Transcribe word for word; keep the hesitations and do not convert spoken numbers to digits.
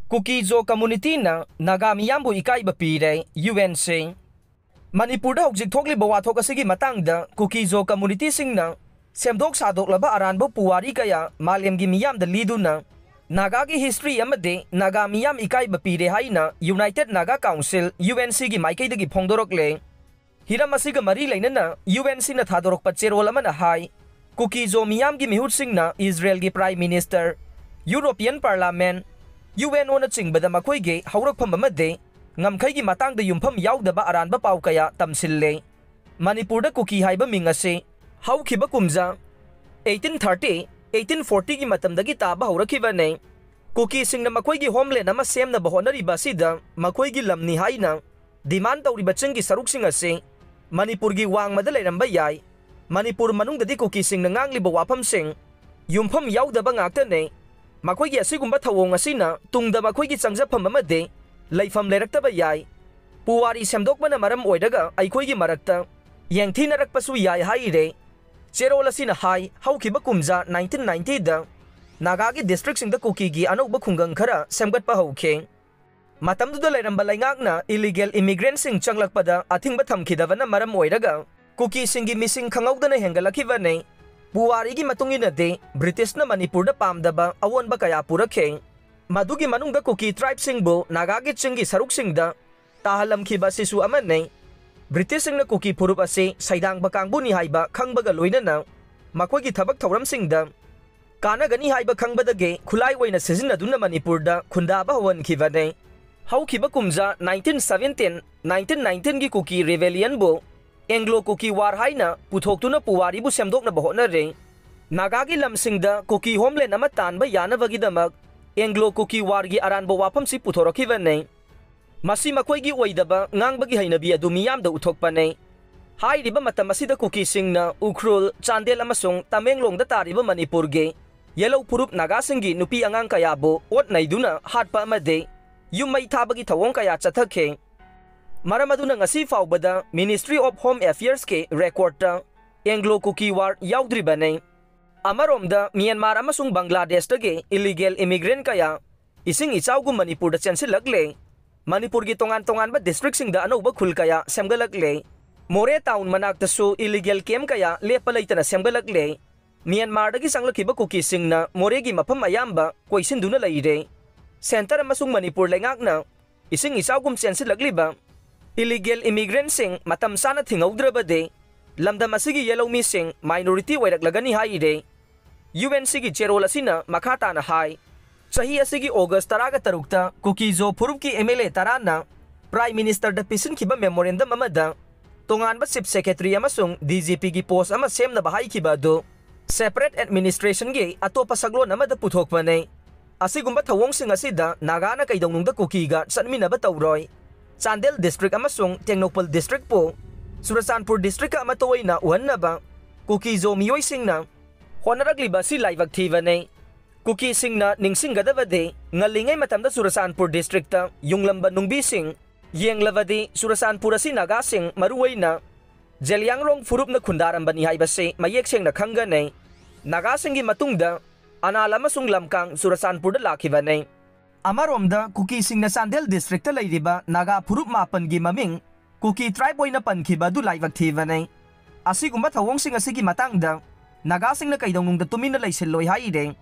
ꯀꯨꯀꯤ-ꯖꯣ ꯀꯝꯃ꯭ꯌꯨꯅꯤꯇꯤꯅ ꯅꯥꯒꯥ ꯃꯤꯌꯥꯝꯕꯨ ꯏꯀꯥꯏꯕ ꯄꯤꯔꯦ, ꯌꯨ ꯑꯦꯟ ꯁꯤ꯫ ꯃꯅꯤꯄꯨꯔꯗ ꯍꯧꯖꯤꯛ ꯊꯣꯛꯂꯤꯕ ꯋꯥꯊꯣꯛ ꯑꯁꯤꯒꯤ ꯃꯇꯥꯡꯗ ꯀꯨꯀꯤ-ꯖꯣ ꯀꯝꯃ꯭ꯌꯨꯅꯤꯇꯤꯁꯤꯡꯅ ꯁꯦꯝꯗꯣꯛ ꯁꯥꯗꯣꯛꯂꯕ ꯑꯔꯥꯟꯕ ꯄꯨꯋꯥꯔꯤ ꯀꯌꯥ ꯃꯥꯂꯦꯝꯒꯤ ꯃꯤꯌꯥꯝꯗ ꯂꯤꯗꯨꯅ ꯅꯥꯒꯥꯒꯤ ꯍꯤꯁꯇ꯭ꯔꯤ ꯑꯃꯗꯤ ꯅꯥꯒꯥ ꯃꯤꯌꯥꯝ ꯏꯀꯥꯏꯕ ꯄꯤꯔꯦ ꯍꯥꯏꯅ united Naga council, U N ꯁꯤꯒꯤ ꯃꯥꯏꯀꯩꯗꯒꯤ ꯐꯣꯡꯗꯣꯔꯛꯂꯦ꯫ ꯍꯤꯔꯝ ꯑꯁꯤꯒ ꯃꯔꯤ ꯂꯩꯅꯅ ꯌꯨ ꯑꯦꯟ ꯁꯤꯅ ꯊꯥꯗꯣꯔꯛꯄ ꯆꯦꯔꯣꯜ ꯑꯃꯅ ꯍꯥꯏ, ꯀꯨꯀꯤ-ꯖꯣ ꯃꯤꯌꯥꯝꯒꯤ ꯃꯤꯍꯨꯠꯁꯤꯡꯅ ꯏꯖꯔꯦꯜꯒꯤ prime minister, European parliament, U N ꯑꯣꯅꯆꯤꯡꯕꯗ ꯃꯈꯣꯏꯒꯤ ꯍꯧꯔꯛꯐꯝ ꯑꯃꯗꯤ ꯉꯝꯈꯩꯒꯤ ꯃꯇꯥꯡꯗ ꯌꯨꯝꯐꯝ ꯌꯥꯎꯗꯕ ꯑꯔꯥꯟꯕ ꯄꯥꯎ ꯀꯌꯥ ꯇꯝꯁꯤꯜꯂꯦ꯫ ꯃꯅꯤꯄꯨꯔꯗ ꯀꯨꯀꯤ ꯍꯥꯏꯕ ꯃꯤꯡ ꯑꯁꯤ ꯍꯧꯈꯤꯕ ꯀꯨꯝꯖꯥ eighteen thirty, eighteen forty ꯒꯤ ꯃꯇꯝꯗꯒꯤ ꯇꯥꯕ ꯍꯧꯔꯛꯈꯤꯕꯅꯤ꯫ ꯀꯨꯀꯤꯁꯤꯡꯅ ꯃꯈꯣꯏꯒꯤ ꯍꯣꯝꯂꯦꯟ ꯑꯃ ꯁꯦꯝꯅꯕ ꯍꯣꯠꯅꯔꯤꯕ ꯑꯁꯤꯗ ꯃꯈꯣꯏꯒꯤ ꯂꯝꯅꯤ ꯍꯥꯏꯅ ꯗꯤꯃꯥꯟ ꯇꯧꯔꯤꯕ ꯆꯤꯡꯒꯤ ꯁꯔꯨꯛꯁꯤꯡ ꯑꯁꯤ ꯃꯅꯤꯄꯨꯔꯒꯤ ꯋꯥꯡꯃꯗ ꯂꯩꯔꯝꯕ ꯌꯥꯏ꯫ ꯃꯅꯤꯄꯨꯔ ꯃꯅꯨꯡꯗꯗꯤ ꯀꯨꯀꯤꯁꯤꯡꯅ ꯉꯥꯡꯂꯤꯕ ꯋꯥꯐꯝꯁꯤꯡ ꯌꯨꯝꯐꯝ ꯌꯥꯎꯗꯕ ꯉꯥꯛꯇꯅꯤ꯫ ꯃꯈꯣꯏꯒꯤ ꯑꯁꯤꯒꯨꯝꯕ ꯊꯧꯑꯣꯡ ꯑꯁꯤꯅ ꯇꯨꯡꯗ ꯃꯈꯣꯏꯒꯤ ꯆꯪꯖꯐꯝ ꯑꯃꯗꯤ ꯂꯩꯐꯝ ꯂꯩꯔꯛꯇꯕ ꯌꯥꯏ꯫ ꯄꯨꯋꯥꯔꯤ ꯁꯦꯝꯗꯣꯛꯄꯅ ꯃꯔꯝ ꯑꯣꯏꯔꯒ ꯑꯩꯈꯣꯏꯒꯤ ꯃꯔꯛꯇ ꯌꯦꯡꯊꯤꯅꯔꯛꯄꯁꯨ ꯌꯥꯏ ꯍꯥꯏꯔꯦ꯫ ꯆꯦꯔꯣꯜ ꯑꯁꯤꯅ ꯍꯥꯏ, ꯍꯧꯈꯤꯕ ꯀꯨꯝꯖꯥ nineteen ninety ꯗ ꯅꯥꯒꯥꯒꯤ ꯗꯤꯁꯇ꯭ꯔꯤꯛꯁꯤꯡꯗ ꯀꯨꯀꯤꯒꯤ ꯑꯅꯧꯕ ꯈꯨꯡꯒꯪ ꯈꯔ ꯁꯦꯝꯒꯠꯄ ꯍꯧꯈꯤ꯫ ꯃꯇꯝꯗꯨꯗ ꯂꯩꯔꯝꯕ ꯂꯩꯉꯥꯛꯅ ꯏꯂꯤꯒꯦꯜ ꯏꯃꯤꯒ꯭ꯔꯦꯟꯁꯤꯡ ꯆꯪꯂꯛꯄꯗ ꯑꯊꯤꯡꯕ ꯊꯝꯈꯤꯗꯕꯅ ꯃꯔꯝ ꯑꯣꯏꯔꯒ ꯀꯨꯀꯤꯁꯤꯡꯒꯤ ꯃꯤꯁꯤꯡ ꯈꯪꯍꯧꯗꯅ ꯍꯦꯟꯒꯠꯂꯛꯈꯤꯕꯅꯤ꯫ ꯄꯨꯋꯥꯔꯤꯒꯤ ꯃꯇꯨꯡ ꯏꯟꯅꯗꯤ ꯕ꯭ꯔꯤꯇꯤꯁꯅ ꯃꯅꯤꯄꯨꯔꯗ ꯄꯥꯝꯗꯕ ꯑꯑꯣꯟꯕ ꯀꯌꯥ ꯄꯨꯔꯛꯈꯤ꯫ ꯃꯗꯨꯒꯤ ꯃꯅꯨꯡꯗ ꯀꯨꯀꯤ ꯇ꯭ꯔꯥꯏꯕꯁꯤꯡꯕꯨ ꯅꯥꯒꯥꯒꯤ ꯆꯤꯡꯒꯤ ꯁꯔꯨꯛꯁꯤꯡꯗ ꯇꯥꯍꯜꯂꯝꯈꯤꯕ ꯑꯁꯤꯁꯨ ꯑꯃꯅꯤ꯫ ꯕ꯭ꯔꯤꯇꯤꯁꯁꯤꯡꯅ ꯀꯨꯀꯤ ꯐꯨꯔꯨꯞ ꯑꯁꯤ ꯁꯩꯗꯥꯡꯕ ꯀꯥꯡꯕꯨꯅꯤ ꯍꯥꯏꯕ ꯈꯪꯕꯒ ꯂꯣꯏꯅꯅ ꯃꯈꯣꯏꯒꯤ ꯊꯕꯛ ꯊꯧꯔꯝꯁꯤꯡꯗ ꯀꯥꯟꯅꯒꯅꯤ ꯍꯥꯏꯕ ꯈꯪꯕꯗꯒꯤ ꯈꯨꯠꯂꯥꯏ ꯑꯣꯏꯅ ꯁꯤꯖꯤꯟꯅꯗꯨꯅ ꯃꯅꯤꯄꯨꯔꯗ ꯈꯨꯟꯗꯥꯕ ꯍꯧꯍꯟꯈꯤꯕꯅꯤ꯫ ꯍꯧꯈꯤꯕ ꯀꯨꯝꯖꯥ nineteen seventeen, nineteen nineteen ꯒꯤ ꯀꯨꯀꯤ ꯔꯦꯕꯦꯂꯤꯌꯟꯕꯨ ꯑꯦꯡꯒ꯭ꯂꯣ ꯀꯨꯀꯤ ꯋꯥꯔ ꯍꯥꯏꯅ ꯄꯨꯊꯣꯛꯇꯨꯅ ꯄꯨꯋꯥꯔꯤꯕꯨ ꯁꯦꯝꯗꯣꯛꯅꯕ ꯍꯣꯠꯅꯔꯦ꯫ ꯅꯥꯒꯥꯒꯤ ꯂꯝꯁꯤꯡꯗ ꯀꯨꯀꯤ ꯍꯣꯝꯂꯦꯟ ꯑꯃ ꯇꯥꯟꯕ ꯌꯥꯅꯕꯒꯤꯗꯃꯛ ꯑꯦꯡꯒ꯭ꯂꯣ ꯀꯨꯀꯤ ꯋꯥꯔꯒꯤ ꯑꯔꯥꯟꯕ ꯋꯥꯐꯝꯁꯤ ꯄꯨꯊꯣꯔꯛꯈꯤꯕꯅꯤ꯫ ꯃꯁꯤ ꯃꯈꯣꯏꯒꯤ ꯑꯣꯏꯗꯕ ꯉꯥꯡꯕꯒꯤ ꯍꯩꯅꯕꯤ ꯑꯗꯨ ꯃꯤꯌꯥꯝꯗ ꯎꯠꯊꯣꯛꯄꯅꯤ꯫ ꯍꯥꯏꯔꯤꯕ ꯃꯇꯝ ꯑꯁꯤꯗ ꯀꯨꯀꯤꯁꯤꯡꯅ ꯎꯈ꯭ꯔꯨꯜ, ꯆꯥꯟꯗꯦꯜ ꯑꯃꯁꯨꯡ ꯇꯃꯦꯡꯂꯣꯡꯗ ꯇꯥꯔꯤꯕ ꯃꯅꯤꯄꯨꯔꯒꯤ ꯌꯦꯂꯧ ꯐꯨꯔꯨꯞ ꯅꯥꯒꯥꯁꯤꯡꯒꯤ ꯅꯨꯄꯤ ꯑꯉꯥꯡ ꯀꯌꯥꯕꯨ ꯑꯣꯠ ꯅꯩꯗꯨꯅ ꯍꯥꯠꯄ ꯑꯃꯗꯤ ꯌꯨꯝ ꯃꯩ ꯊꯥꯕꯒꯤ ꯊꯧꯑꯣꯡ ꯀꯌꯥ ꯆꯠꯊꯈꯤ꯫ ꯃꯔꯝ ꯑꯗꯨꯅ ꯉꯁꯤ ꯐꯥꯎꯕꯗ Ministry of Home Affairs ꯀꯤ ꯔꯦꯀꯣꯔꯗꯇ ꯑꯦꯡꯒ꯭ꯂꯣ ꯀꯨꯀꯤ ꯋꯥꯔ ꯌꯥꯎꯗ꯭ꯔꯤꯕꯅꯤ꯫ ꯑꯃꯔꯣꯝꯗ ꯃ꯭ꯌꯥꯟꯃꯥꯔ ꯑꯃꯁꯨꯡ ꯕꯪꯒ꯭ꯂꯥꯗꯦꯁꯇꯒꯤ ꯏꯂꯤꯒꯦꯜ ꯏꯃꯤꯒ꯭ꯔꯦꯟ ꯀꯌꯥ ꯏꯁꯤꯡ ꯏꯆꯥꯎꯒꯨꯝ ꯃꯅꯤꯄꯨꯔꯗ ꯆꯦꯟꯁꯤꯜꯂꯛꯂꯦ꯫ ꯃꯅꯤꯄꯨꯔꯒꯤ ꯇꯣꯉꯥꯟ ꯇꯣꯉꯥꯟꯕ districtꯁꯤꯡꯗ ꯑꯅꯧꯕ ꯈꯨꯜ ꯀꯌꯥ ꯁꯦꯝꯒꯠꯂꯛꯂꯦ꯫ ꯃꯣꯔꯦ town ꯃꯅꯥꯛꯇꯁꯨ illegal camp ꯀꯌꯥ ꯂꯦꯞꯄ ꯂꯩꯇꯅ ꯁꯦꯝꯒꯠꯂꯛꯂꯦ꯫ ꯃ꯭ꯌꯥꯟꯃꯥꯔꯗꯒꯤ ꯆꯪꯂꯛꯈꯤꯕ ꯀꯨꯀꯤꯁꯤꯡꯅ ꯃꯣꯔꯦꯒꯤ ꯃꯐꯝ ꯑꯌꯥꯝꯕ ꯀꯣꯏꯁꯤꯟꯗꯨꯅ ꯂꯩꯔꯦ꯫ Centre ꯑꯃꯁꯨꯡ ꯃꯅꯤꯄꯨꯔ ꯂꯩꯉꯥꯛꯅ ꯏꯁꯤꯡ ꯏꯆꯥꯎꯒꯨꯝ ꯆꯦꯟꯁꯤꯜꯂꯛꯂꯤꯕ illegal immigrantꯁꯤꯡ ꯃꯇꯝ ꯆꯥꯅ ꯊꯤꯡꯍꯧꯗ꯭ꯔꯕꯗꯤ ꯂꯝꯗꯝ ꯑꯁꯤꯒꯤ ꯌꯦꯜꯍꯧꯃꯤꯁꯤꯡ minority ꯑꯣꯏꯔꯛꯂꯒꯅꯤ ꯍꯥꯏꯔꯦ꯫ UNCꯒꯤ ꯆꯦꯔꯣꯜ ꯑꯁꯤꯅ ꯃꯈꯥ ꯇꯥꯅ ꯍꯥꯏ, ꯆꯍꯤ ꯑꯁꯤꯒꯤ August ꯇꯔꯥꯒ ꯇꯔꯨꯛꯇ ꯀꯨꯀꯤꯖꯣ ꯐꯨꯔꯨꯞꯀꯤ MLA ꯇꯔꯥꯅ Prime Ministerꯗ ꯄꯤꯁꯤꯟꯈꯤꯕ memorandum ꯑꯃꯗ ꯇꯣꯉꯥꯟꯕ Chief Secretary ꯑꯃꯁꯨꯡ DGPꯒꯤ post ꯑꯃ ꯁꯦꯝꯅꯕ ꯍꯥꯏꯈꯤꯕ ꯑꯗꯨ separate administrationꯒꯤ ꯑꯇꯣꯞꯄ ꯁꯛꯂꯣꯟ ꯑꯃꯗ ꯄꯨꯊꯣꯛꯄꯅꯤ꯫ ꯑꯁꯤꯒꯨꯝꯕ ꯊꯧꯑꯣꯡꯁꯤꯡ ꯑꯁꯤꯗ ꯅꯥꯒꯥꯅ ꯀꯩꯗꯧꯅꯨꯡꯗ ꯀꯨꯀꯤꯒ ꯆꯠꯃꯤꯟꯅꯕ ꯇꯧꯔꯣꯏ꯫ ꯆꯥꯟꯗꯦꯜ district ꯑꯃꯁꯨꯡ ꯇꯦꯡꯅꯧꯄꯜ districtꯄꯨ ꯆꯨꯔꯆꯥꯟꯄꯨꯔ districtꯀ ꯑꯃꯠꯇ ꯑꯣꯏꯅ ꯎꯍꯟꯅꯕ ꯀꯨꯀꯤꯖꯣ ꯃꯤꯑꯣꯏꯁꯤꯡꯅ ꯍꯣꯠꯅꯔꯛꯂꯤꯕ ꯑꯁꯤ ꯂꯥꯏꯕꯛ ꯊꯤꯕꯅꯤ꯫ ꯀꯨꯀꯤꯁꯤꯡꯅ ꯅꯤꯡꯁꯤꯡꯒꯗꯕꯗꯤ ꯉꯜꯂꯤꯉꯩ ꯃꯇꯝꯗ ꯆꯨꯔꯆꯥꯟꯄꯨꯔ districtꯇ ꯌꯨꯡꯂꯝꯕ ꯅꯨꯡꯕꯤꯁꯤꯡ ꯌꯦꯡꯂꯕꯗꯤ ꯆꯨꯔꯆꯥꯟꯄꯨꯔ ꯑꯁꯤ ꯅꯥꯒꯥꯁꯤꯡ, ꯃꯔꯨꯑꯣꯏꯅ ꯖꯦꯂꯤꯌꯥꯡꯔꯣꯡ ꯐꯨꯔꯨꯞꯅ ꯈꯨꯟꯗꯥꯔꯝꯕꯅꯤ ꯍꯥꯏꯕꯁꯤ ꯃꯌꯦꯛ ꯁꯦꯡꯅ ꯈꯪꯒꯅꯤ꯫ ꯅꯥꯒꯥꯁꯤꯡꯒꯤ ꯃꯇꯨꯡꯗ ꯑꯅꯥꯜ ꯑꯃꯁꯨꯡ ꯂꯝꯀꯥꯡ ꯆꯨꯔꯆꯥꯟꯄꯨꯔꯗ ꯂꯥꯛꯈꯤꯕꯅꯤ꯫ ꯑꯃꯔꯣꯝꯗ ꯀꯨꯀꯤꯁꯤꯡꯅ ꯆꯥꯟꯗꯦꯜ districtꯇ ꯂꯩꯔꯤꯕ ꯅꯥꯒꯥ ꯐꯨꯔꯨꯞ ꯃꯥꯄꯟꯒꯤ ꯃꯃꯤꯡ ꯀꯨꯀꯤ tribe ꯑꯣꯏꯅ ꯄꯟꯈꯤꯕ ꯑꯗꯨ ꯂꯥꯏꯕꯛ ꯊꯤꯕꯅꯤ꯫ ꯑꯁꯤꯒꯨꯝꯕ ꯊꯧꯑꯣꯡꯁꯤꯡ ꯑꯁꯤꯒꯤ ꯃꯇꯥꯡꯗ ꯅꯥꯒꯥꯁꯤꯡꯅ ꯀꯩꯗꯧꯅꯨꯡꯗ ꯇꯨꯃꯤꯟꯅ ꯂꯩꯁꯤꯜꯂꯣꯏ ꯍꯥꯏꯔꯦ꯫